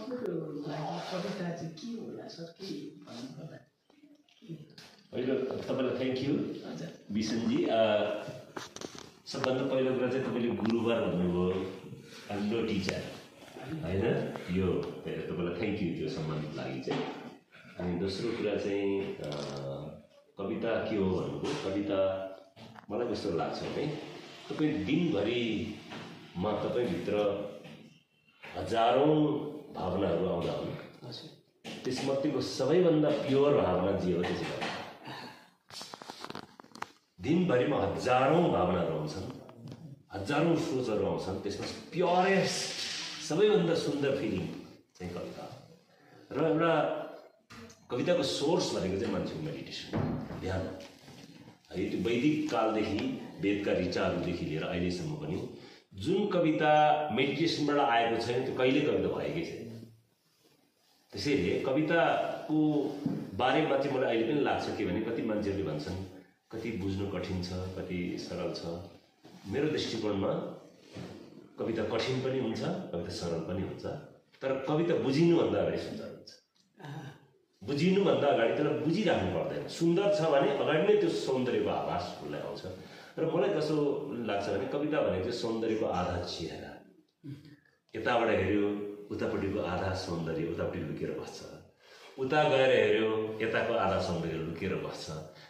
हजुरको लागि कविता चाहिँ के होला सर, के भन्नुपर्दा? पहिलो तपाईँलाई थ्याङ्क यू हजुर विष्णुजी। सबभन्दा पहिलो कुरा चाहिँ तपाईँले गुरुबार भन्नुभयो, हाम्रो टिचर होइन, यो तपाईँलाई थ्याङ्क यू त्यो सम्मानको लागि चाहिँ। अनि दोस्रो कुरा चाहिँ कविता के हो भन्नुभयो। कविता मलाई कस्तो लाग्छ भने तपाईँ दिनभरिमा तपाईँभित्र हजारौँ भावनाहरू आउँदा हुन्, त्यसमध्येको सबैभन्दा प्योर भावना जे हो त्यो चाहिँ कविता। दिनभरिमा हजारौँ भावनाहरू आउँछन्, हजारौँ सोचहरू आउँछन्, त्यसमा प्योरेस्ट सबैभन्दा सुन्दर फिलिङ चाहिँ कविता हो। र एउटा कविताको सोर्स भनेको चाहिँ मान्छेको मेडिटेसन, ध्यान है। त्यो वैदिक कालदेखि वेदका ऋचाहरूदेखि लिएर अहिलेसम्म पनि जुन कविता मेडिटेसनबाट आएको छैन त्यो कहिले कविता भएकै छैन। त्यसैले कविताको बारेमा चाहिँ मलाई अहिले पनि लाग्छ के भने कति मान्छेहरूले भन्छन् कति बुझ्नु कठिन छ, कति सरल छ। मेरो दृष्टिकोणमा कविता कठिन पनि हुन्छ, कविता सरल पनि हुन्छ, तर कविता बुझिनुभन्दा अगाडि सुन्दर हुन्छ। बुझिनुभन्दा अगाडि त्यसलाई बुझिराख्नु पर्दैन। सुन्दर छ भने अगाडि नै त्यो सौन्दर्यको आभास उसलाई आउँछ। र मलाई कसो लाग्छ भने कविता भनेको चाहिँ सौन्दर्यको आधा चेहरा, यताबाट हेऱ्यो उतापट्टिको आधा सौन्दर्य उतापट्टि लुकेर बस्छ, उता गएर हेऱ्यो यताको आधा सौन्दर्य लुकेर बस्छ।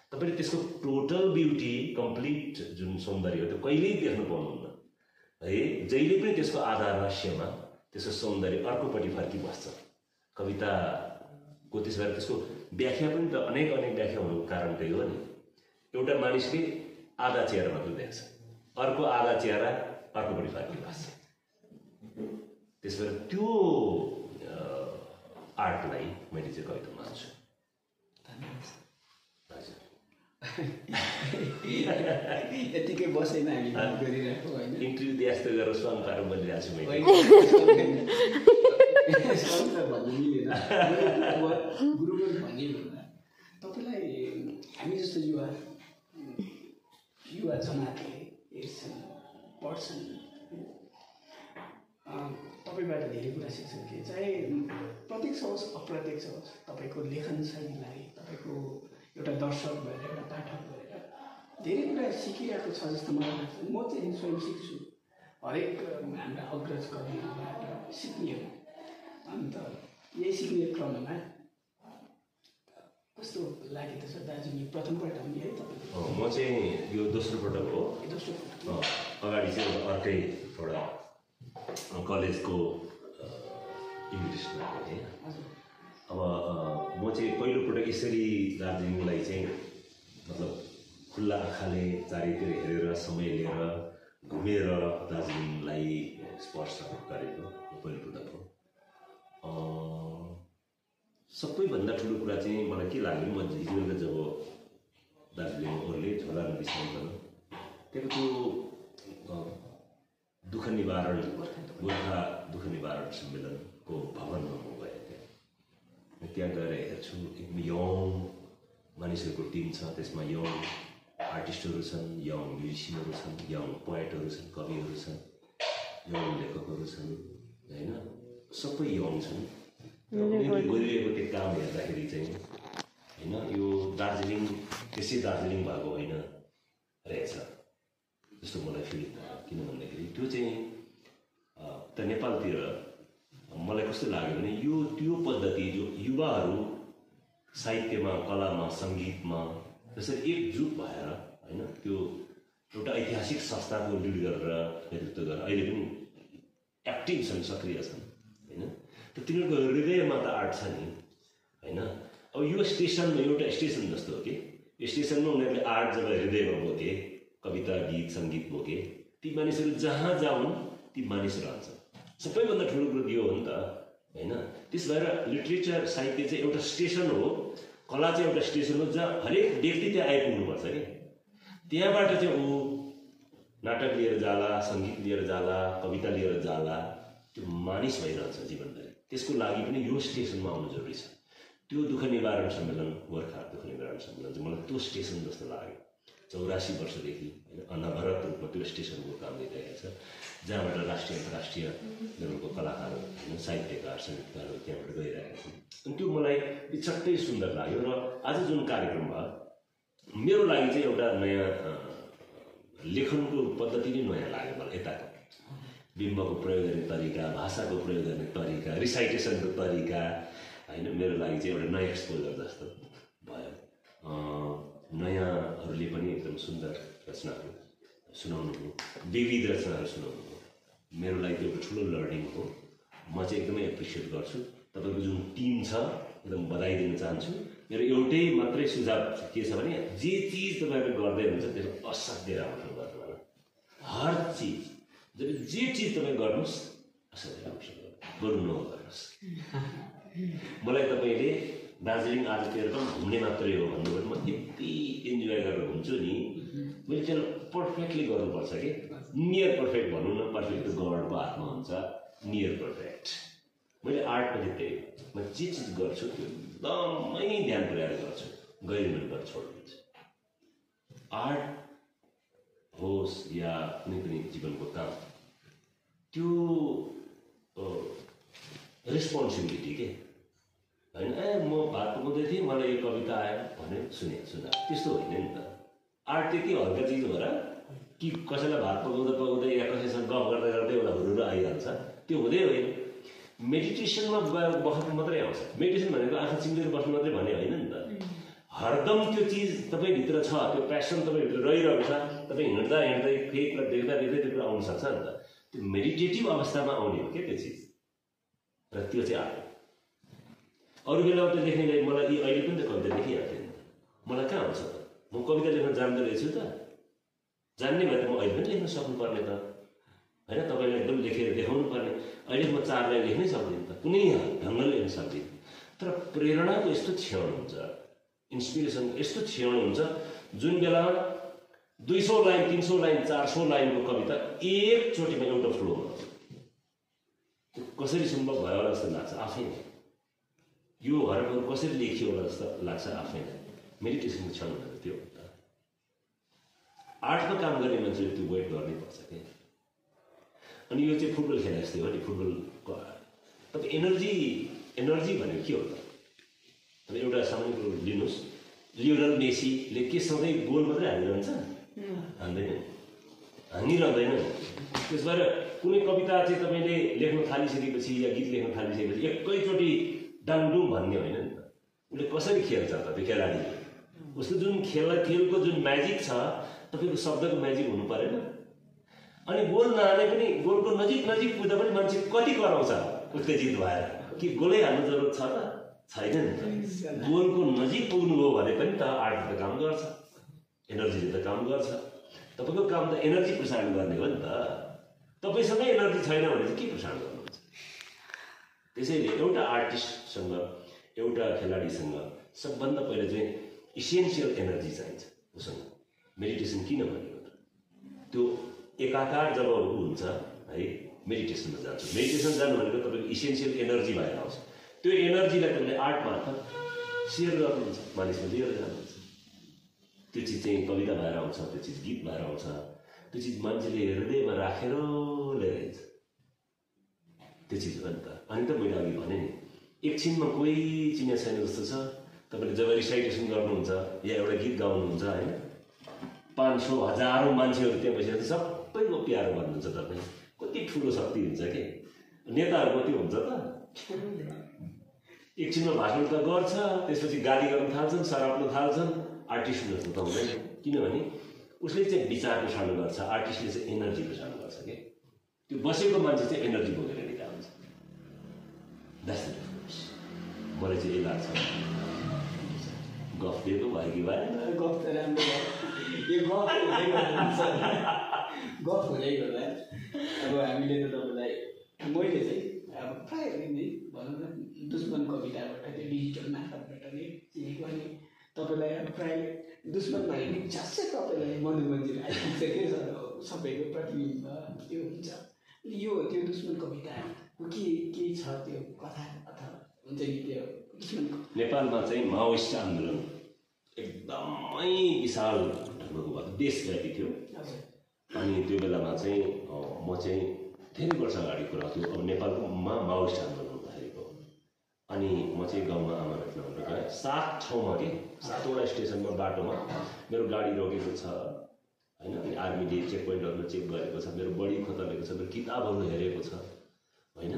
तपाईँले त्यसको टोटल ब्युटी कम्प्लिट जुन सौन्दर्य हो त्यो कहिल्यै देख्नु पाउनुहुन्न है। जहिले पनि त्यसको आधा रहस्यमा त्यसको सौन्दर्य अर्कोपट्टि फर्किबस्छ। कविताको त्यसो भएर त्यसको व्याख्या पनि त अनेक व्याख्या हुनुको कारण त्यही हो नि। एउटा मानिसले आधा चेहरा मात्र देख्छ, अर्को आधा चेहरा अर्कोपट्टि फर्किबस्छ। त्यसो भएर त्यो आर्टलाई मैले चाहिँ कविता मान्छु। हजुर यतिकै बसेन हामी गरिरहेको होइन। इन्टरभ्यू दिए जस्तो गरेर स्वाङ पारेर बोलिरहेको छु मैले। भन्नु मिलेन, गुरुवर भनिएन। तपाईँलाई हामी जस्तो युवा जमातले हेर्छन्, पढ्छन्, तपाईँबाट धेरै कुरा सिक्छन् कि चाहे प्रत्यक्ष होस् अप्रत्यक्ष होस्। तपाईँको लेखन शैलीलाई तपाईँको एउटा दर्शक भएर एउटा पाठक भएर धेरै कुरा सिकिरहेको छ जस्तो मलाई लाग्छ। म चाहिँ स्वयं सिक्छु, हरेक हाम्रा अग्रज कविहरूबाट सिक्ने हो। अन्त यही सिक्ने क्रममा कस्तो लाग्यो त सर दार्जिलिङ प्रथमपल्ट आउने है तपाईँको? म चाहिँ यो दोस्रो पटक हो। अगाडि चाहिँ अर्कै एउटा कलेजको इन्भिटेसन आएको थिएँ। अब म चाहिँ पहिलोपटक यसरी दार्जिलिङलाई चाहिँ मतलब खुल्ला आँखाले चारैतिर हेरेर समय लिएर घुमेर दार्जिलिङलाई स्पर्श गरेको पहिलोपटक हो। सबैभन्दा ठुलो कुरा चाहिँ मलाई के लाग्यो, म हिजोबेलुका जब दार्जिलिङ ओर्ले झोला नदी सम्मेलन त्यहाँको त्यो दुःख निवारण गोर्खा दुःख निवारण सम्मेलनको भवनमा म गएँ। त्यहाँ गएर हेर्छु एकदम यङ मानिसहरूको टिम छ, त्यसमा यङ आर्टिस्टहरू छन्, यङ म्युजिसियनहरू छन्, यङ पोएटहरू छन्, कविहरू छन्, यङ लेखकहरू छन् होइन, सबै यङ छन्। उनीहरूले गरिरहेको त्यो काम हेर्दाखेरि चाहिँ होइन यो दार्जिलिङ त्यसै दार्जिलिङ भएको होइन रहेछ जस्तो मलाई फिल भयो। किन भन्दाखेरि त्यो चाहिँ त नेपालतिर मलाई कस्तो लाग्यो भने यो त्यो पद्धति जो युवाहरू साहित्यमा, कलामा, सङ्गीतमा जसरी एकजुट भएर होइन त्यो एउटा ऐतिहासिक संस्थाको लिड गरेर नेतृत्व गरेर अहिले पनि एक्टिभ छन्, सक्रिय छन् होइन। त तिनीहरूको हृदयमा त आर्ट छ नि होइन। अब यो स्टेसनमा एउटा स्टेसन जस्तो हो कि स्टेसनमा उनीहरूले आर्ट जब हृदयमा बोके, कविता गीत सङ्गीत बोके, ती मानिसहरू जहाँ जाउन् ती मानिस रहन्छन्। सबैभन्दा ठुलो कुरो यो हो नि त होइन। त्यस भएर लिट्रेचर साहित्य चाहिँ एउटा स्टेसन हो, कला चाहिँ एउटा स्टेसन हो जहाँ हरेक व्यक्ति त्यहाँ आइपुग्नुपर्छ कि त्यहाँबाट चाहिँ ऊ नाटक लिएर जाला, सङ्गीत लिएर जाला, कविता लिएर जाला, त्यो मानिस भइरहन्छ जीवनभरि। त्यसको लागि पनि यो स्टेसनमा आउनु जरुरी छ। त्यो दुःख निवारण सम्मेलन, गोर्खा दुःख निवारण सम्मेलन चाहिँ मलाई त्यो स्टेसन जस्तो लाग्यो। 84 वर्षदेखि होइन अनवरत रूपमा त्यो स्टेसनको काम गरिरहेको छ, जहाँबाट राष्ट्रिय अन्तर्राष्ट्रिय लेभलको कलाकारहरू होइन साहित्यकार सङ्गीतकारहरू त्यहाँबाट गइरहेका छन्। अनि त्यो मलाई बिचट्टै सुन्दर लाग्यो। र आज जुन कार्यक्रम भयो मेरो लागि चाहिँ एउटा नयाँ लेखनको पद्धति नै नयाँ लाग्यो मलाई। यताको बिम्बको प्रयोग गर्ने तरिका, भाषाको प्रयोग गर्ने तरिका, रिसाइटेसनको तरिका होइन मेरो लागि चाहिँ एउटा नयाँ एक्सपोजर जस्तो भयो। नयाँहरूले पनि एकदम सुन्दर रचनाहरू सुनाउनु हो, विविध रचनाहरू सुनाउनु हो, मेरो लागि त्यो एउटा ठुलो लर्निङ हो। म चाहिँ एकदमै एप्रिसिएट गर्छु। तपाईँको जुन टिम छ एकदम बधाई दिन चाहन्छु। मेरो एउटै मात्रै सुझाव के छ भने जे चिज तपाईँहरूले गर्दै हुन्छ त्यसको असाध्य राम्रो गर्नु होला। हर चिज जे चिज तपाईँ गर्नुहोस् असाध्य राम्रो गर्नु नगर्नुहोस्। मलाई तपाईँले दार्जिलिङ आज तेह्रथुम घुम्ने मात्रै हो भन्नुभयो म यति इन्जोय गरेर हुन्छु नि। मैले त्यसलाई पर्फेक्टली गर्नुपर्छ कि नियर पर्फेक्ट भनौँ न, पर्फेक्ट त गडको हातमा हुन्छ, नियर पर्फेक्ट। मैले आर्टमा चाहिँ त्यही म जे चिज गर्छु त्यो एकदमै ध्यान पुर्याएर गर्छु, गैरिमेल गरेर छोडिदिन्छु। आर्ट होस् या कुनै पनि जीवनको काम त्यो रेस्पोन्सिबिलिटी के होइन। म भात पकाउँदै थिएँ मलाई यो कविता आयो भने सुना त्यस्तो होइन नि त। आर्ट चाहिँ के हल्का चिज हो र कि कसैलाई भात पकाउँदै या कसैसँग गफ गर्दै गर्दै एउटा हुरुरु आइहाल्छ, त्यो हुँदै होइन। मेडिटेसनमा गएर बस्नु मात्रै आउँछ। मेडिटेसन भनेको आँखा चिम्लेर बस्नु मात्रै भने होइन नि त। हरदम त्यो चिज तपाईँभित्र छ, त्यो प्यासन तपाईँभित्र रहिरहेको छ। तपाईँ हिँड्दा हिँड्दै फेक र देख्दा देख्दै त्यो कुरा आउनु सक्छ नि त। त्यो मेडिटेटिभ अवस्थामा आउने हो क्या त्यो चिज, र त्यो चाहिँ आर्ट। अरू बेला त लेख्नेलाई मलाई यी अहिले पनि त कविता लेखिहाल्थेँ नि त, मलाई कहाँ आउँछ त। म कविता लेख्न जान्दो रहेछु त, जान्ने भए त म अहिले पनि लेख्न सक्नुपर्ने त होइन। तपाईँले एकदम लेखेर देखाउनु पर्ने। अहिले म 4 लाइन लेख्नै सक्दिनँ त, कुनै ढङ्गले लेख्न सक्दिनँ। तर प्रेरणाको यस्तो क्षण हुन्छ, इन्सपिरेसनको यस्तो क्षण हुन्छ जुन बेला 200 लाइन 300 लाइन 400 लाइनको कविता एकचोटिमा एउटा फ्लोमा त्यो कसरी सम्भव भयो होला जस्तो लाग्छ आफै नै। यो हरकहरू कसरी लेखियो होला जस्तो लाग्छ आफै नै। मेडिटेसनको क्षण भनेको त्यो हो त। आर्टमा काम गर्ने मान्छेले त्यो वेट गर्नै पर्छ क्या। अनि यो चाहिँ फुटबल खेला जस्तै हो नि। फुटबलको तपाईँ एनर्जी भनेको के हो त? तपाईँ एउटा सामान्य कुरो लिनुहोस्, लियोनल मेसीले के सधैँ गोल मात्रै हानिरहन्छ? हान्दैन, हानिरहँदैन। त्यस भएर कुनै कविता चाहिँ तपाईँले लेख्न थालिसकेपछि या गीत लेख्न थालिसकेपछि एकैचोटि डाङडुङ भन्ने होइन नि त। उसले कसरी खेल्छ त त्यो खेलाडीले? उसको जुन खेलको जुन म्याजिक छ, तपाईँको शब्दको म्याजिक हुनु परेन? अनि गोल नहाले पनि गोलको नजिक पुग्दा पनि मान्छे कति कराउँछ उत्तेजित भएर कि गोलै हाल्नु जरुरत छ त? छैन नि त। गोलको नजिक पुग्नु हो भने पनि त आर्टले त काम गर्छ, एनर्जीले त काम गर्छ। तपाईँको काम त एनर्जी प्रसारण गर्ने हो नि त। तपाईँसँगै एनर्जी छैन भने चाहिँ के प्रसारण गर्नुहुन्छ? त्यसैले एउटा आर्टिस्टसँग एउटा खेलाडीसँग सबभन्दा पहिला चाहिँ इसेन्सियल एनर्जी चाहिन्छ उसँग। मेडिटेसन किन भनेको त त्यो एकाकार जब हुन्छ है मेडिटेसनमा जान्छ। मेडिटेसन जानु भनेको तपाईँको इसेन्सियल एनर्जी भएर आउँछ। त्यो एनर्जीलाई तपाईँले आर्ट मार्फत सेयर गर्नुहुन्छ, मानिसमा लिएर जानुहुन्छ। त्यो चिज चाहिँ कविता भएर आउँछ, त्यो चिज गीत भएर आउँछ, त्यो चिज मान्छेले हृदयमा राखेर लिएर आइन्छ। त्यो चिज हो नि त। अनि त मैले अघि भने नि एकछिनमा कोही चिन्या छैन जस्तो छ। तपाईँले जब रिसाइटेसन गर्नुहुन्छ या एउटा गीत गाउनुहुन्छ होइन, 500 हजारौँ मान्छेहरू त्यहाँ बसेर सबैको प्यारो भन्नुहुन्छ तपाईँ। कति ठुलो शक्ति हुन्छ कि नेताहरू कति हुन्छ त? एकछिनमा भाषण त गर्छ, त्यसपछि गाली गर्न थाल्छन्, सराप्न थाल्छन्। आर्टिस्टहरू त हुँदैन, किनभने उसले चाहिँ विचार प्रसारण गर्छ, आर्टिस्टले चाहिँ एनर्जी प्रसारण गर्छ कि त्यो बसेको मान्छे चाहिँ एनर्जी बोकेर निकाल्छ। That's the difference. मलाई चाहिँ यही लाग्छ। गफ दिएको भयो कि भएन? गफ त राम्रो भयो। यो गफ हुँदै गर्दा अब हामीले त तपाईँलाई मैले चाहिँ अब प्रायः नै भनौँ न दुश्मन कविताबाट त्यो डिजिटल मार्फतबाट नै चिनेको। अनि तपाईँलाई अब प्रायः दुश्मन भनेको झ्यासै तपाईँलाई मनोरञ्जन आइपुग्छ के सबैको प्रतिबिम्ब त्यो हुन्छ। यो त्यो दुश्मन कविताको के छ त्यो कथा अथवा हुन्छ नि त्यो दुश्मन? नेपालमा चाहिँ माओइस्ट आन्दोलन एकदमै विशाल जन्मको भएको देशव्यापी थियो। हजुर अनि त्यो बेलामा चाहिँ म चाहिँ धेरै वर्ष अगाडि कुरा थियो, अब नेपालकोमा माओइस्ट आन्दोलन हुँदाखेरिको। अनि म चाहिँ गाउँमा आमा भेट्न भनेर गएँ। 7 ठाउँमा कि 7वटा स्टेसनमा बाटोमा मेरो गाडी रोकेको छ होइन। अनि आर्मीले चेक पोइन्टहरूमा चेक गरेको छ, मेरो बडी खोतलेको छ, मेरो किताबहरू हेरेको छ होइन।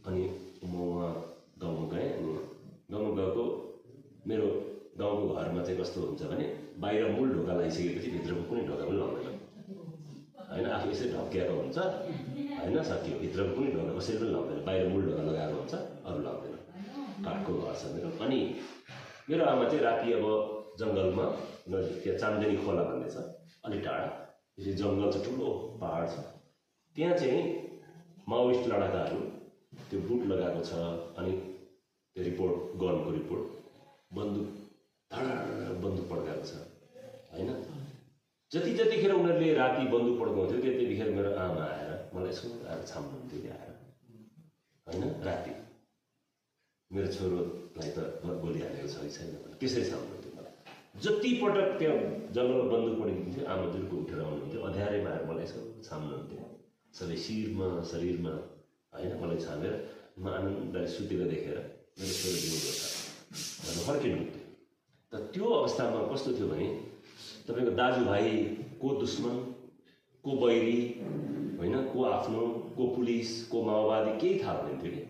अनि म उहाँ गाउँमा गएँ। अनि गाउँमा गएको मेरो गाउँको घरमा चाहिँ कस्तो हुन्छ भने बाहिर मूल ढोका लगाइसकेपछि भित्रको कुनै ढोका पनि लगाउँदैन होइन। आफू यसै ढक्किएको हुन्छ होइन, साथी भित्रको कुनै ढोका कसैले पनि लगाउँदैन, बाहिर मूल ढोका लगाएको हुन्छ, अरू लगाउँदैन। काठको घर छ मेरो। अनि मेरो आमा चाहिँ राति अब जङ्गलमा नजिक त्यहाँ चान्दनी खोला भन्ने छ अलिक टाढा, यसरी जङ्गल छ, ठुलो पहाड छ, त्यहाँ चाहिँ माओइस्ट लडाकाहरू त्यो बुट लगाएको छ। अनि त्यो रिपोर्ट गनको रिपोर्ट बन्दुक बन्दुक पड्काएको छ होइन। जतिखेर उनीहरूले राति बन्दुक पड्काउँथ्यो त्यतिखेर मेरो आमा आएर मलाई यसो आएर छाम्नुहुन्थ्यो कि आएर होइन। राति मेरो छोरोलाई त बोलिहालेको छ कि छैन भने त्यसरी छाम्नुहुन्थ्यो मलाई। जतिपटक त्यहाँ जङ्गलमा बन्दुक पड्किन्थ्यो आमा जुनको उठेर आउनुहुन्थ्यो, अँध्यारैमा आएर मलाई यसो छाम्नुहुन्थ्यो, सबै शिरमा शरीरमा होइन मलाई छामेर। म आनन्दले सुतेको देखेर मेरो छोरो जिउँदो छ भनेर फर्किनुहुन्थ्यो। त त्यो अवस्थामा कस्तो थियो भने तपाईँको दाजुभाइ को दुश्मन को बैरी होइन, को आफ्नो को पुलिस को माओवादी केही थाहा हुँदैन थियो कि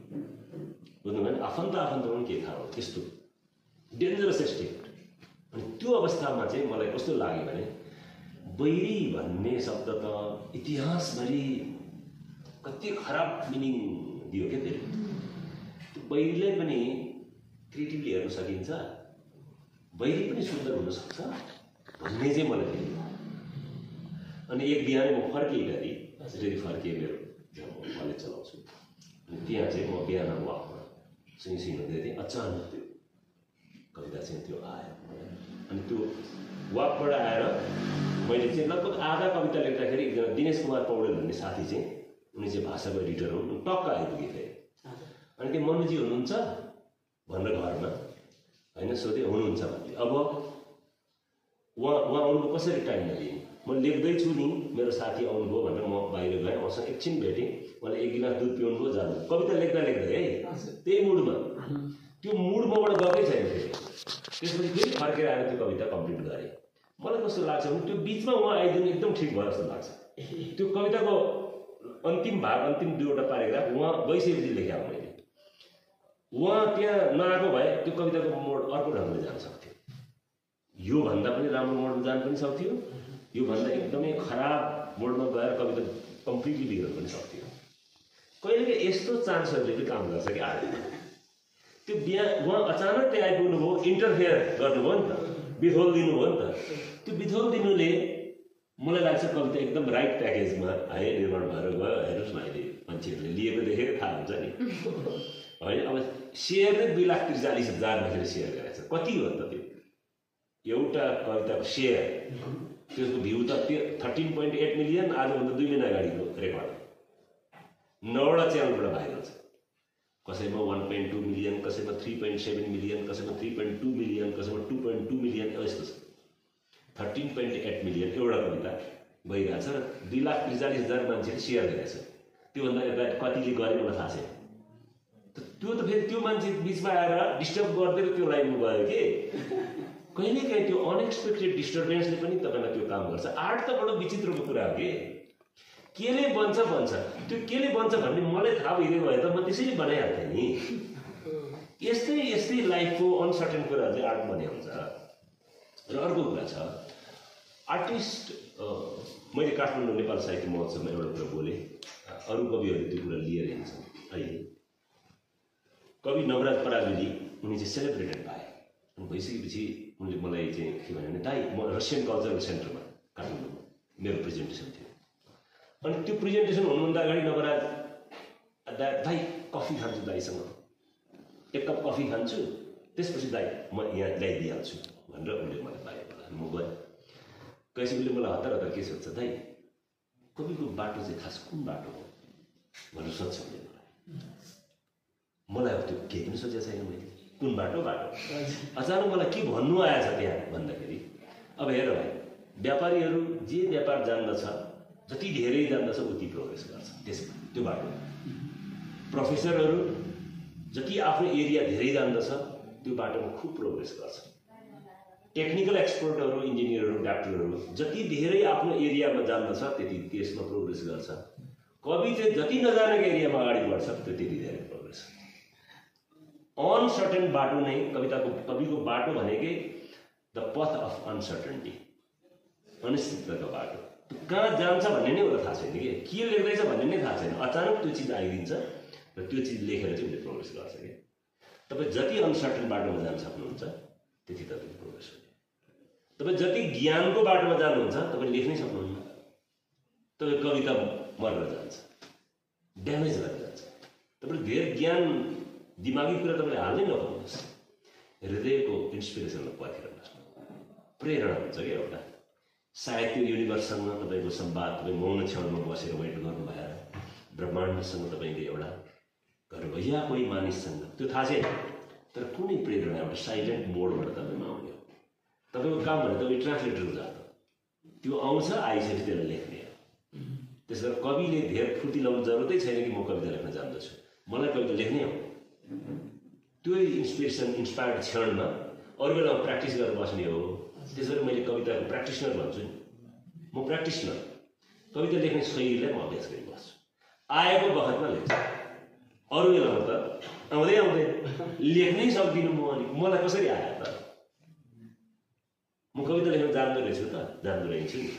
बुझ्नु भएन। आफन्त पनि केही थाहा हो, त्यस्तो डेन्जरस स्टेट। अनि त्यो अवस्थामा चाहिँ मलाई कस्तो लाग्यो भने बैरी भन्ने शब्द त इतिहासभरि कति खराब मिनिङ दियो क्या त्यसले। त्यो बैरीलाई पनि क्रिएटिभली हेर्न सकिन्छ, बैरी पनि सुन्दर हुनसक्छ भन्ने चाहिँ मलाई थियो। अनि एक बिहानै म फर्केँ गरी यसरी फर्केँ, मेरो कलेज चलाउँछु। अनि त्यहाँ चाहिँ म बिहान वाकमा सिँसिँ हुँदै थिएँ, अचानक त्यो कविता चाहिँ त्यो आयो। अनि त्यो वाकबाट आएर मैले चाहिँ लगभग आधा कविता लेख्दाखेरि एकजना दिनेश कुमार पौडेल भन्ने साथी चाहिँ, उनी चाहिँ भाषाको एडिटर हुन्, टक्क आइपुगेको थिएँ। अनि त्यो मनुजी हुनुहुन्छ भनेर घरमा होइन सोधेँ, हुनुहुन्छ भने अब उहाँ आउनुभयो कसरी टाइम नदिएँ, म लेख्दैछु नि मेरो साथी आउनुभयो भनेर म बाहिर गएँ, उहाँसँग एकछिन भेटेँ, मलाई 1 गिलास दुध पिउनुभयो, जानु। कविता लेख्दै है त्यही मुडमा, त्यो मुडमाबाट गएकै छैन फेरि। त्यसपछि फेरि फर्केर आएर त्यो कविता कम्प्लिट गरेँ। मलाई कस्तो लाग्छ भने त्यो बिचमा उहाँ आइदिनु एकदम ठिक भयो जस्तो लाग्छ। त्यो कविताको अन्तिम भाग, अन्तिम 2वटा प्याराग्राफ उहाँ गइसकेपछि लेखेँ मैले। उहाँ त्यहाँ नआएको भए त्यो कविताको मोड अर्को ढङ्गले जान सक्थ्यो, योभन्दा पनि राम्रो मोडमा जान पनि सक्थ्यो, योभन्दा एकदमै खराब मोडमा गएर कविता कम्प्लिटली बिग्रन पनि सक्थ्यो। कहिलेकाहीँ यस्तो चान्सहरूले पनि काम गर्छ कि आर्टमा। त्यो उहाँ अचानक त्यहाँ आइपुग्नु भयो, इन्टरफेयर गर्नुभयो नि त, बिथोल दिनुभयो नि त। त्यो बिथोल दिनुले मलाई लाग्छ कविता एकदम राइट प्याकेजमा आए, निर्माण भएर गयो। हेर्नुहोस् न अहिले मान्छेहरूले लिएको देखेर थाहा हुन्छ नि होइन। अब सेयर नै 2,43,000 मान्छेले सेयर गरेको छ, कति हो त त्यो एउटा कविताको सेयर? त्यसको भ्यू त 13.8 मिलियन, आजभन्दा 2 महिना अगाडिको रेकर्ड। 9वटा च्यानलबाट भाइरल छ, कसैमा 1.2 मिलियन, कसैमा 3.7 मिलियन, कसैमा 3.2 मिलियन, कसैमा 2.2 मिलियन, यस्तो छ। 13.8 मिलियन एउटा कविता भइरहेछ र 2,43,000 मान्छेले सेयर गरेछ। त्योभन्दा यता कतिले गरे मलाई थाहा छैन। त्यो त फेरि त्यो मान्छे बिचमा आएर डिस्टर्ब गर्दै त्यो लाइनमा गयो कि कहिलेकाहीँ त्यो अनएक्सपेक्टेड डिस्टर्बेन्सले पनि तपाईँलाई त्यो काम गर्छ। आर्ट त बडो विचित्रको कुरा हो कि केले बन्छ त्यो केले बन्छ भन्ने मलाई थाहा भइदिएको भए त म त्यसरी बनाइहाल्थेँ नि। यस्तै लाइफको अनसर्टेन कुराहरू चाहिँ आर्ट बने हुन्छ। र अर्को कुरा छ आर्टिस्ट, मैले काठमाडौँ नेपाल साहित्य महोत्सवमा एउटा कुरा बोलेँ, अरू कविहरूले त्यो कुरा लिएर हिँड्छन्। अहिले कवि नवराज पराजुली उनी चाहिँ सेलिब्रेटेड भए। भइसकेपछि उनले मलाई चाहिँ के भन्यो भने, दाइ म रसियन कल्चरल सेन्टरमा काठमाडौँमा मेरो प्रेजेन्टेसन थियो। अनि त्यो प्रेजेन्टेसन हुनुभन्दा अगाडि नवराज दाइ कफी खान्छु दाइसँग, 1 कप कफी खान्छु, त्यसपछि दाइ म यहाँ ल्याइदिइहाल्छु भनेर उनले मलाई बाहिर बोलायो। म गएँ, गएपछि उसले मलाई हतार के सोध्छ, दाइ कविको बाटो चाहिँ खास कुन बाटो हो भनेर सोध्छ उसले मलाई। अब त्यो केही पनि सोचेको छैन मैले, कुन बाटो। अचानक मलाई के भन्नु आएछ त्यहाँ भन्दाखेरि, अब हेर भाइ व्यापारीहरू जे व्यापार जान्दछ जति धेरै जान्दछ उति प्रोग्रेस गर्छ त्यसमा त्यो बाटो। प्रोफेसरहरू जति आफ्नो एरिया धेरै जान्दछ त्यो बाटोमा खुब प्रोग्रेस गर्छ। टेक्निकल एक्सपर्टहरू इन्जिनियरहरू डाक्टरहरू जति धेरै आफ्नो एरियामा जान्दछ त्यति त्यसमा प्रोग्रेस गर्छ। कवि चाहिँ जति नजानेको एरियामा अगाडि बढ्छ त्यो त्यति धेरै प्रोग्रेस। अनसर्टेन बाटो नै कविको बाटो भनेकै द पथ अफ अनसर्टेनिटी, अनिश्चितताको बाटो। कहाँ जान्छ भन्ने नै उसलाई थाहा छैन कि के लेख्दैछ भन्ने नै थाहा छैन। अचानक त्यो चिज आइदिन्छ र त्यो चिज लेखेर चाहिँ उसले प्रोग्रेस गर्छ कि। तपाईँ जति अनसर्टेन बाटोमा जान सक्नुहुन्छ त्यति तपाईँको प्रोग्रेस हुन्छ। तपाईँ जति ज्ञानको बाटोमा जानुहुन्छ तपाईँ लेख्नै सक्नुहुन्न। तपाईँ कविता मरेर जान्छ, ड्यामेज भएर जान्छ। तपाईँले धेरै ज्ञान दिमागी कुरा तपाईँले हाल्नै नपाउनुहोस्। हृदयको इन्सपिरेसनलाई पर्खिरहनुहोस्। प्रेरणा हुन्छ कि एउटा सायद त्यो युनिभर्ससँग तपाईँको संवाद, तपाईँ मौन क्षणमा बसेर वेट गर्नु भएर ब्रह्माण्डसँग तपाईँले एउटा गर्नुभयो या कोही मानिससँग त्यो थाहा छैन, तर कुनै प्रेरणा एउटा साइलेन्ट मोडबाट तपाईँमा आउने हो। तपाईँको काम भने तपाईँ ट्रान्सलेटरको जात हो, त्यो आउँछ आइसकेपछि त्यसलाई लेख्ने हो। त्यस कारण कविले धेरै फुर्ती लाउनु जरुरतै छैन कि म कविता लेख्न जान्दछु, मलाई कविता लेख्नै हो। त्यो इन्सपायर्ड क्षणमा अरू बेलामा प्र्याक्टिस गरेर बस्ने हो। त्यसरी मैले कविताको प्र्याक्टिसनर भन्छु नि, म प्र्याक्टिसनर। कविता लेख्ने शैलीलाई म अभ्यास गरी बस्छु, आएको बखतमा लेख्छु। अरू बेलामा त आउँदै लेख्नै सक्दिनँ म। अनि मलाई कसरी आयो त? म कविता लेख्न जान्दो रहेछु त, जान्दो रहेछु नि त।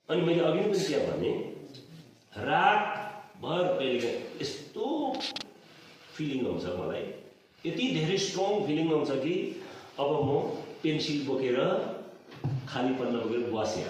अनि मैले अघि पनि त्यहाँ भने रातभर कहिले यस्तो फिलिङ आउँछ मलाई, यति धेरै स्ट्रङ फिलिङ आउँछ कि अब म पेन्सिल बोकेर खाली पन्ना बोकेर बसेँ।